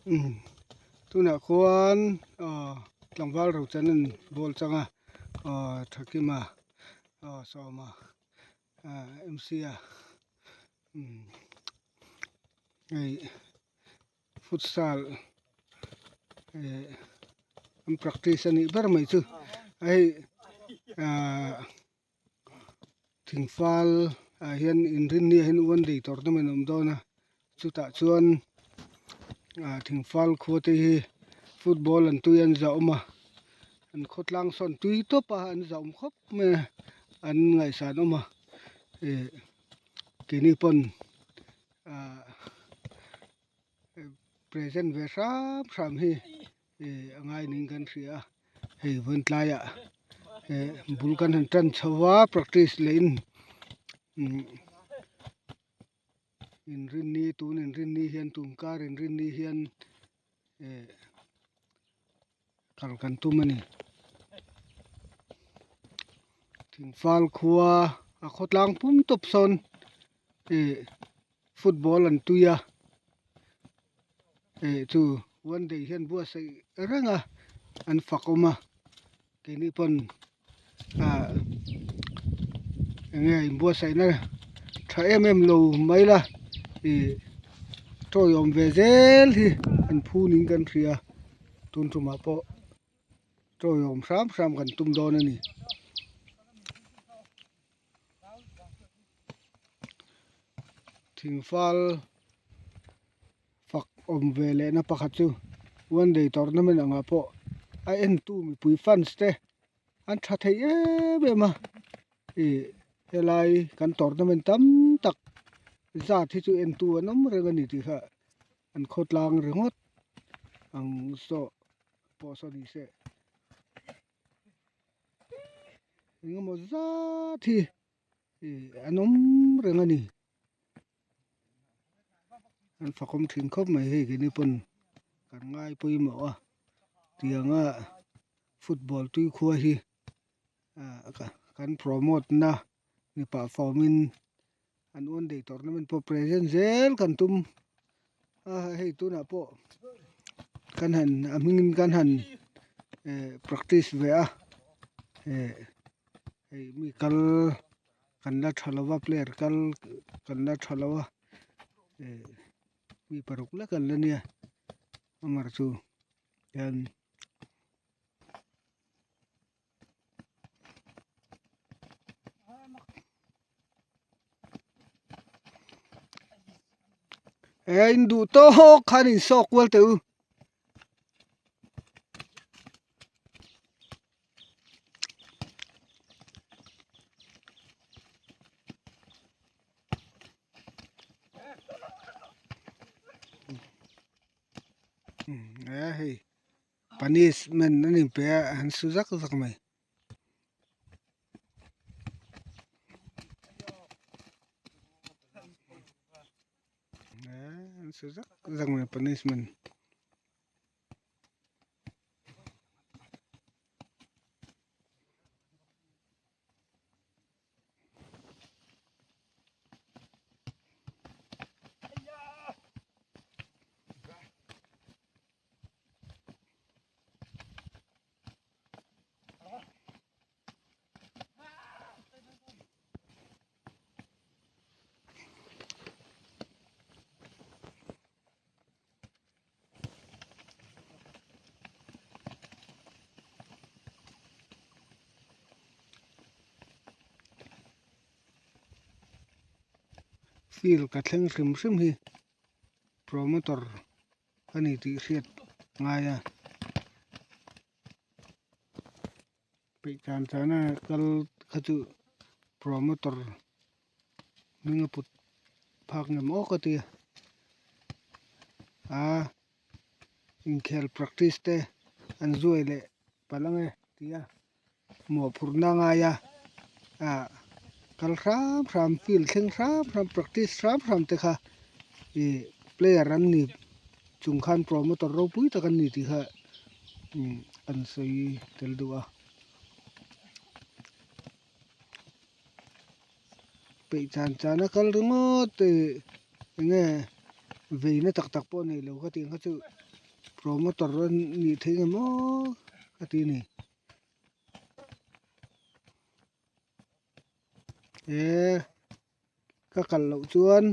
Umm tunah khuan aw tlangval ro chan an bawl chang a aw Thakima aw Sawma ah M C a umm hei futsal eh an practice a nih ber mai chu hei ah. Thingfal ah hian inrinni ah hian one day tournament a awm dawn a chutah chuan ah thingfal khua te hi football an tui an zah awm a an khawtlang sawn tui tawp a an zah awm khawp mai a an ngaihsan awm a ih keini pawn ah present ve hram hram hi. Ih a ngai niin kan hria a hei vawiin tlaiah eh bul kan han tan chho a practice leh in umm inrinni tun inrinni hian tum kar inrinni hian eh kal kan tum a ni thingfal khua a khawtlang pum tawp sawn ih football an tui a. Eh chu one day hian buatsaih reng a an fak awm a keini pawn ah enge inbuatsaihna tha em em lo mai la ih tawiawm ve zel hi an phu niin kan hria tun tumah pawh tawiawm hram hram kan tum dawn a ni. Thingfal fak awm ve lehna pakhat chu one day tournament angah pawh a entu mipui fans te an tha thei em em a ih helai kan tournament tam tak zat hi chu entu an awm reng a ni tih kha an khawtlang ringawt ang saw pawh saw ni se. Engemaw zat hi ih an awm reng a ni an fakawm thin khawp mai hei keini pawn kan ngai pawimawh a tianga football tui khua hi ah kan promote na ni pah fawmin an one day tournament pawh present zel kan tum a hei tunah pawh kan han a hmingin kan han eh practice ve a eh hei mi kal kan la tha lo va player kal kan la tha lo a eh mi paruk lek an la nia amar chu hian. He in duh tawk khan in sawk kual teh u. He hei. Punishment an inpe a an su zak zak mai. An su zak zak mai punishment. Field ka thleng hrim hrim hi promoter a ni tih hriat ngai a peih tan tan a kal kha chu promoter hming a put phak ngem awk a tia a inkhel practice te an zuai leh palh ang e tia mawhphurhna a ngai a ah kal hram hram field thleng hram hram practice hram hram te kha ih player an ni chung khan promoter ropui tak an ni tih kha umm an sawi tel duh a peih chan chan a kal ringawt ih eng nge. Veina tak tak pawh nei lo ka tih ang kha chu promoter a nih theih ang maw ka ti a ni. Eee ka kal loh chuan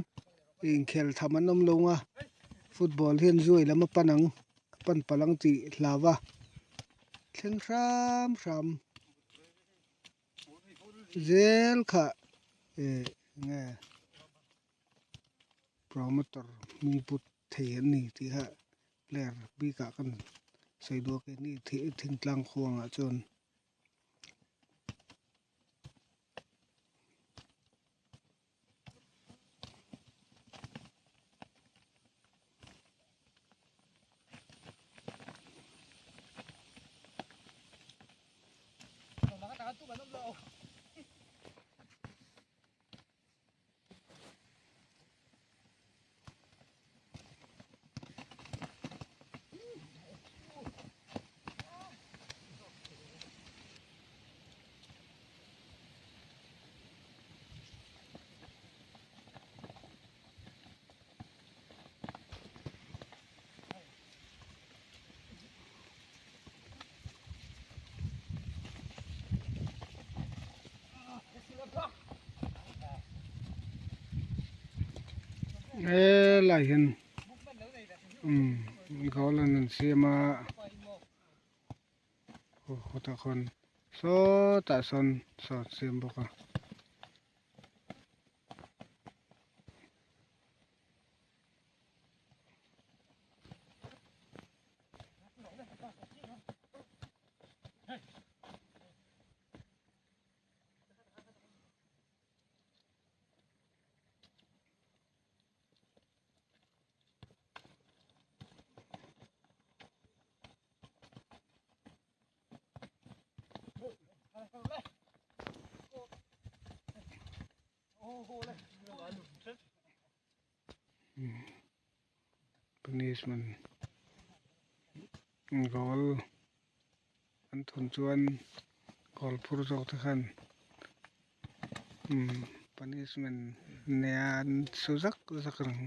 inkhel tham an awm lo ang a football hian zuai lam a pan ang a pan palh ang tih hlau a thleng hram hram. Zel kha eh enge promoter hming put thei an ni tih kha player bikah kan sawi duak e ni thingtlang khuangah chuan. Helai hian goal an rawn siam a khawtah khawn sawtah sawn sawn siam bawk a. Punishment goal an thun chuan goal phur zawk te khan punishment nia an su zak zak reng.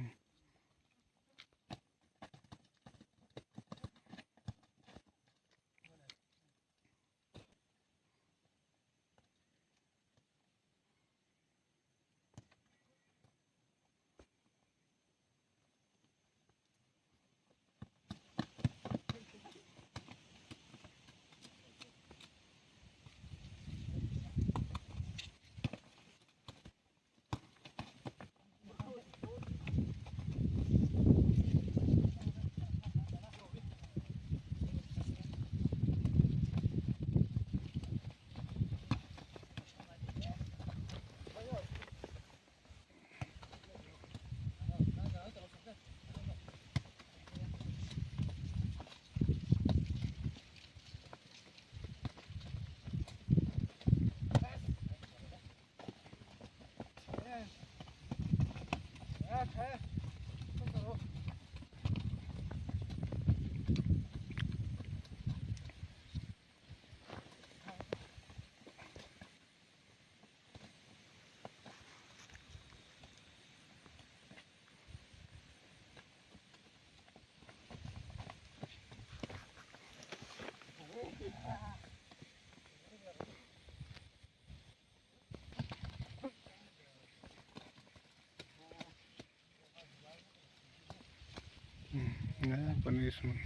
Punishment.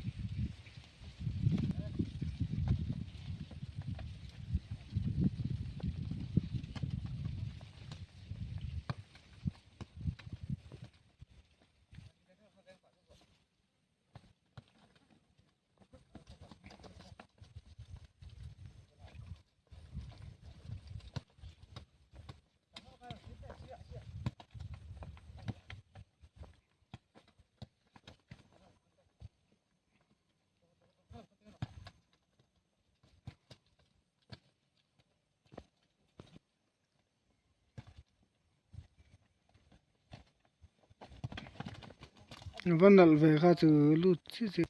Va nalh ve kha chu lut chiah chiah.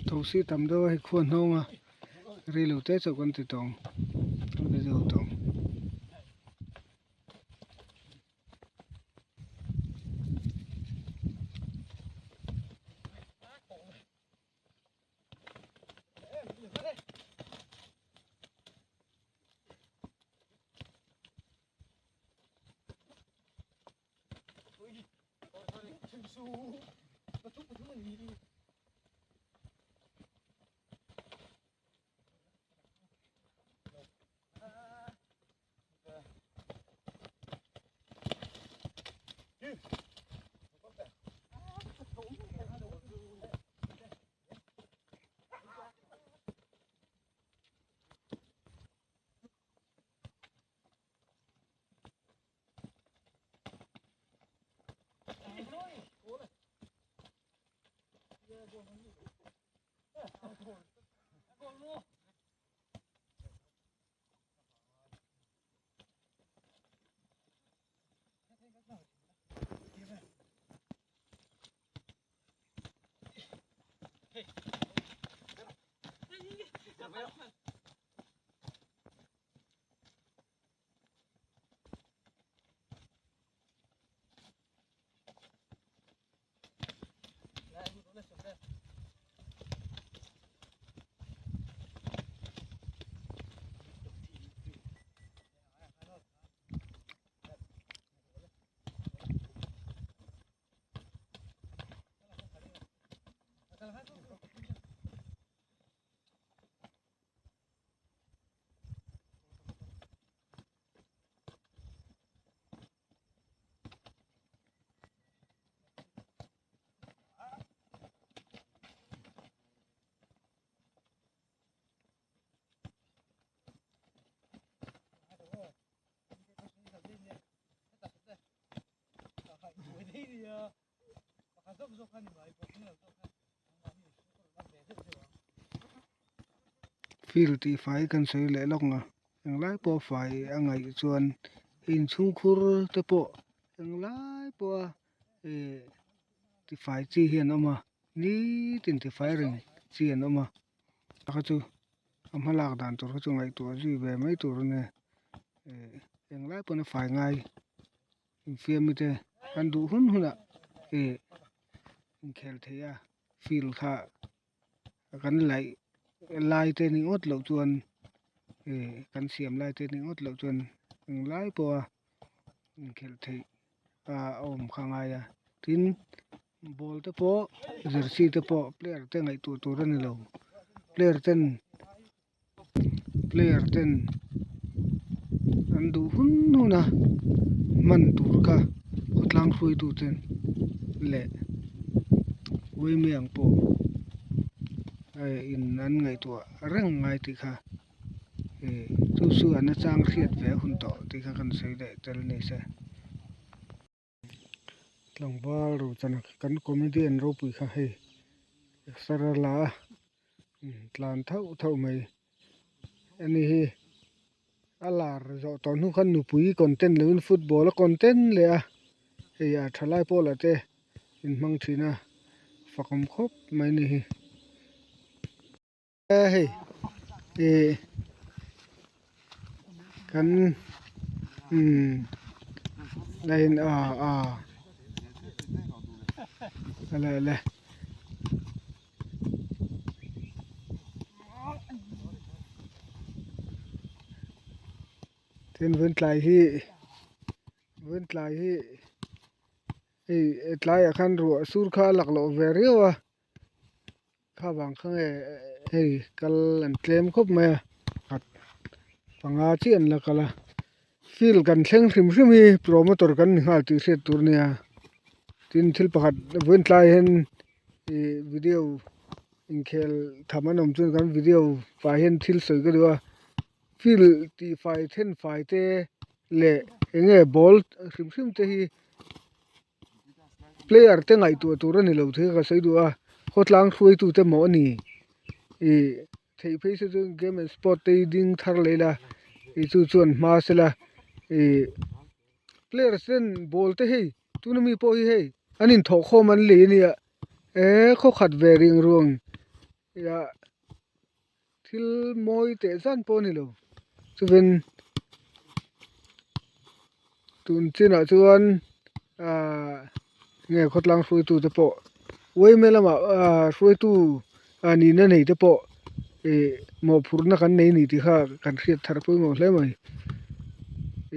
Thosi tam deuh a hei khua hnawng a rei lo te chauh kan ti tawng kan ti zo tawng. Field tih fai kan sawi leh lawk ang a englai pawh fai a ngaih chuan inchhungkhur te pawh englai pawha ih tifai chi hi an awm a nitin tifai reng chi an awm a kha chu a hma lak dan tur kha chu ngaihtuah zui ve mai tur a nia ih englai pawn a fai ngai. Infiammi te an duh hun hunah ih inkhel thei a field kha kan laih lai te ni ngawt loh chuan ih kan siam lai te ni ngawt loh chuan englai pawha inkhelh theih a awm kha a ngai a tin ball te pawh jersey te pawh player te ngaihtuah tur a ni lo player ten. Player ten an duh hun hun a hman tur kha khawtlang hruaitu ten leh. Uaime ang pawh in an ngaihtuah reng ngai tih kha chu chu a nachang hriat ve a hun tawh tih kha kan sawi leh tel ni se. Tlangval Rochana kan comedian ropui kha hei sara la a tlan thauh thauh mai a ni hi. A lar zawh tawh hnu khan nupui content lovin football a content leh a, hei a thalai pawh lah te inhmang thin a, fakawm khawp mai ni hi. Hei ih kan umm line ah ah ale ale. Tin vun tlai hi vun tlai hi hei tlaiah khan ruah sur kha a lak loh ve riau a kha vang kha nge hei kal an tlem khawp mai a khat panga chiah an la kal a field kan thleng hrim hrim hi promoter kan ni nghal tih hriat tur a nia tin thil pakhat vawiin tlai hian ih video inkhel tham an awm chuan kan video pah hian thil sawi ka duh a field tih fai then fai te leh eng nge ball hrim hrim te hi player te ngaihtuah tur a ni lo thei ka sawi duh a khawtlang hruaitu te maw a ni ih theih phei se chuan game and sport te hi ding thar leh ila ih chu chuan hma sela ih player ten ball te hei tuna mi pawh hi hei an inthawh khawm an lei ania eh khawkhat ve ring ruang ah thil mawi teh zan pawh a ni lo chuvin tun chinah chuan ahh nge khawtlang hruaitu te pawh uaime lamah ahh hruaitu ah nihna nei te pawh ih mawhphurhna kan nei a ni tih kha kan hriat thar pawimawh hle mai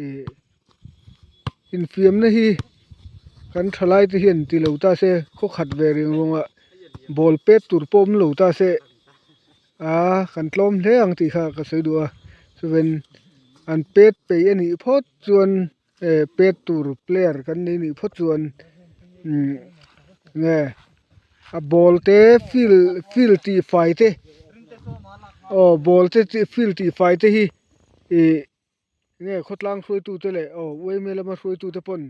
ih infiamna hi kan thalai te hian ti lo ta se khawkhat ve reng ruangah ball pet tur pawh awm lo ta se aa kan tlawm hle ang tih kha ka sawi duh a chuan an pet peih a nih phawt chuan eh pet tur player kan nei nih phawt chuan umm nge a ball te field field tih fai te aw ball te field tih fai te hi ih. Nge khawtlang hruaitute leh aw uaime lama hruaitute pawn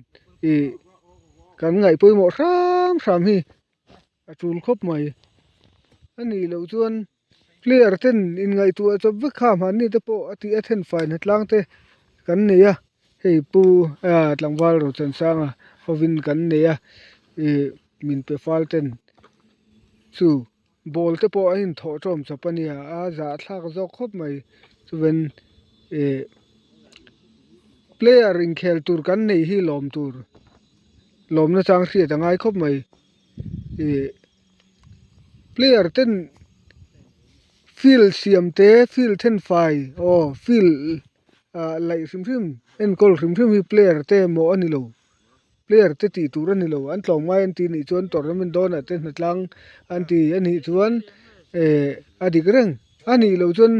ih kan ngaih pawimawh hram hram hi a tul khawp mai. A nih loh chuan player ten inngaihtuah chawp vek kha mahni te pawh a tih a then fai na tlang te kan nei a, hei pu tlangval Rochansanga hovin kan nei a ih min pe fal ten chu. Ball te pawh a inthawh tawm chawp a nia a zahthlak zawk khawp mai chuan ih player inkhel tur kan neih hi lawm tur lawmna chang hriat a ngai khawp mai ih player ten field siam te field thenfai aw field ah laih hrim hrim enkawl hrim hrim hi player te maw a ni lo. Player te tih tur a ni lo, an tlawm ngai an tih nih chuan tournament dawnah te hnatlang an ti a nih chuan eh a dik reng a nih loh chuan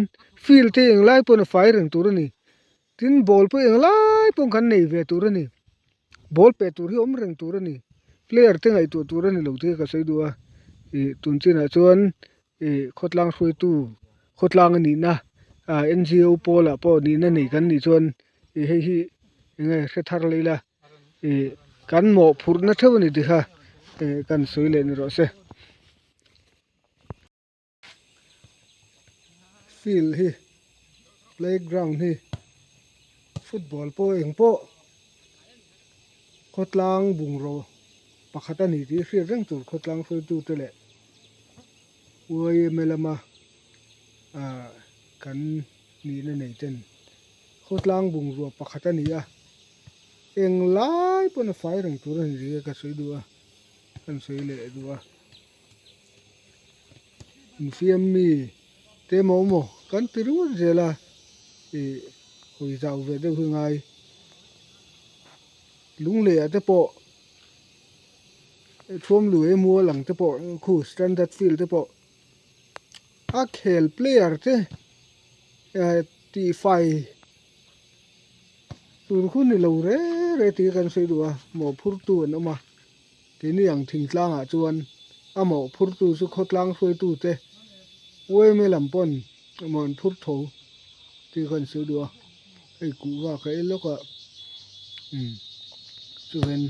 field te englai pawn a fai reng tur a ni, tin ball pawh englai pawn kan nei ve tur a ni, ball pe tur hi awm reng tur a ni, player te ngaihtuah tur a ni lo tih ka sawi duh a, ih tun chinah chuan ih khawtlang hruaitu khawtlang a nihna ah N_G_O pawlah pawh nihna nei kan nih chuan ih hei hi eng nge hre thar leh ila ih kan mawhphurhna theuh a ni tih kha ih kan sawi leh ni rawh se. Field hi playground hi football pawh eng pawh khawtlang bungraw pakhat a ni tih hriat reng tur khawtlang hruaitute leh yma lama ah kan nihna nei ten khawtlang bungrua pakhat a ni a englai pawn a fai reng tur a ni tih ka sawi duh a kan sawi leh duh a infiam mi te maw maw kan ti ringawt zel a ih hawi zau ve deuh hi ngai lunglei ah te pawh thuam lui emaw lang te pawh khu standard field te pawh a khel player te eh tih fai tur hun ni lo reng reng tih kan sawi duh a mawhphurtu an awm a keini ang thingtlangah chuan. A mawhphurtu chu khawtlang hruaitute yma lam pawn mawh an phur tho tih kha an sawi duh a, hei kuhva ka ei lawk a umm chuven.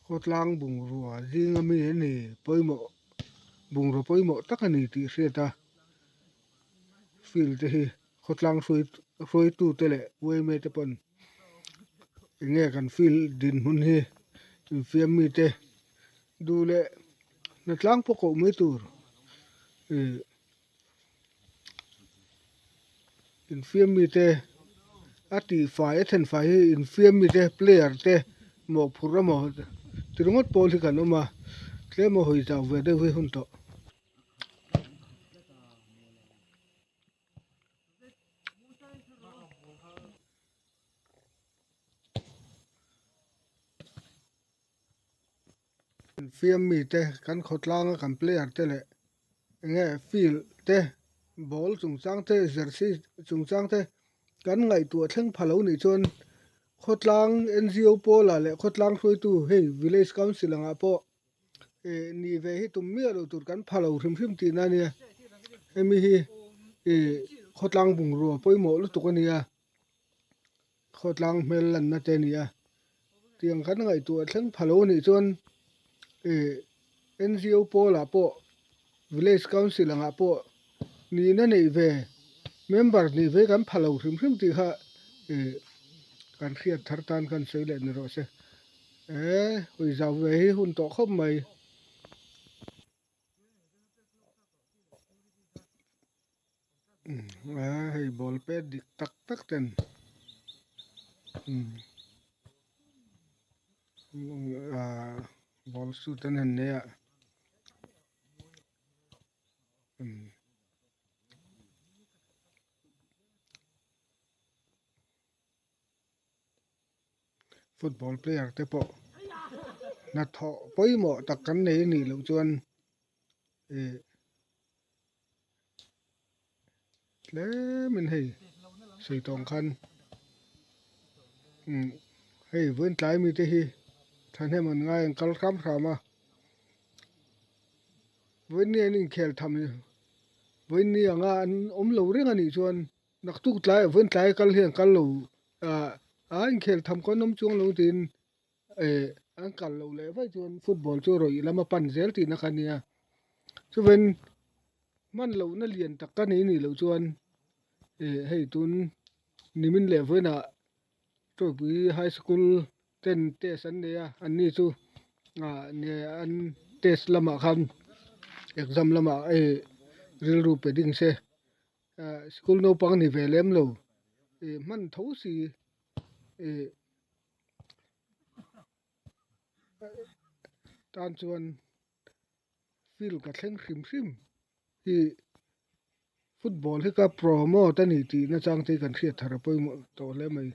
Khawtlang bungrua zinga mi a ni pawimawh bungraw pawimawh tak a ni tih hriat a field te hi khawtlang hruai hruaitu te leh yma te pawn eng nge kan field dinhmun hi infiam mi te duh leh hnatlang pawh koh mai tur ih Infiam mite a tihfai a thenfai hi infiam mite player te mawhphurh emaw ti ringawt pawl hi kan awm a tlem a hawi zau ve deuh hi hun tawh. Infiam mite kan khawtlanga kan player te leh enge field te ball chungchang te jersey chungchang te kan ngaihtuah thleng pha lo nih chuan khawtlang N_G_O pawl ah leh khawtlang hruaitu hei village council ang ah pawh ih ni ve hi tum miah loh tur kan pha lo hrim hrim tihna a nia hemi hi ih khawtlang bungrua pawimawh lutuk a nia khawtlang hmel lanna te a ni a tiang kan ngaihtuah thleng pha lo anih chuan ih N_G_O pawl ah pawh village council ang ah pawh nihna neih ve member nih ve kan pha lo hrim hrim tih kha ih kan hriat thar tan kan sawi leh ni rawh se eh hawi zau ve hi hun tawh khawp mai. Hei ball pet dik tak tak ten ball shoot an han nei a football player te pawh hnathawh pawimawh tak kan nei anih loh chuan ih tlemin hei sawi tawng khan umm hei vawiin tlai mite hi thahnem an ngai an kal hram hram a vawiin ni an inkhel tham vawiin ni anga an awm lo reng anih chuan naktuk tlaiah vawiin tlai kal hian kal lo ah a inkhel tham khawn awm chuang lo tiin eh an kal loh leh vaih chuan football chu rawih lama pan zel tihna kha a nia chuven hman lohna lian tak ka nei nih loh chuan eh hei tun nimin leh vawiinah Tawipui high school ten test an nei a anni chu ah nge an test lamah khan exam lamah hei rilru pe ding se ah school naupang ni ve lem lo ih hman tho si ih. Tan chuan field ka thleng hrim hrim hi football hi ka promote a ni tih nachang te hi kan hriat thar a pawimawh tawh hle mai.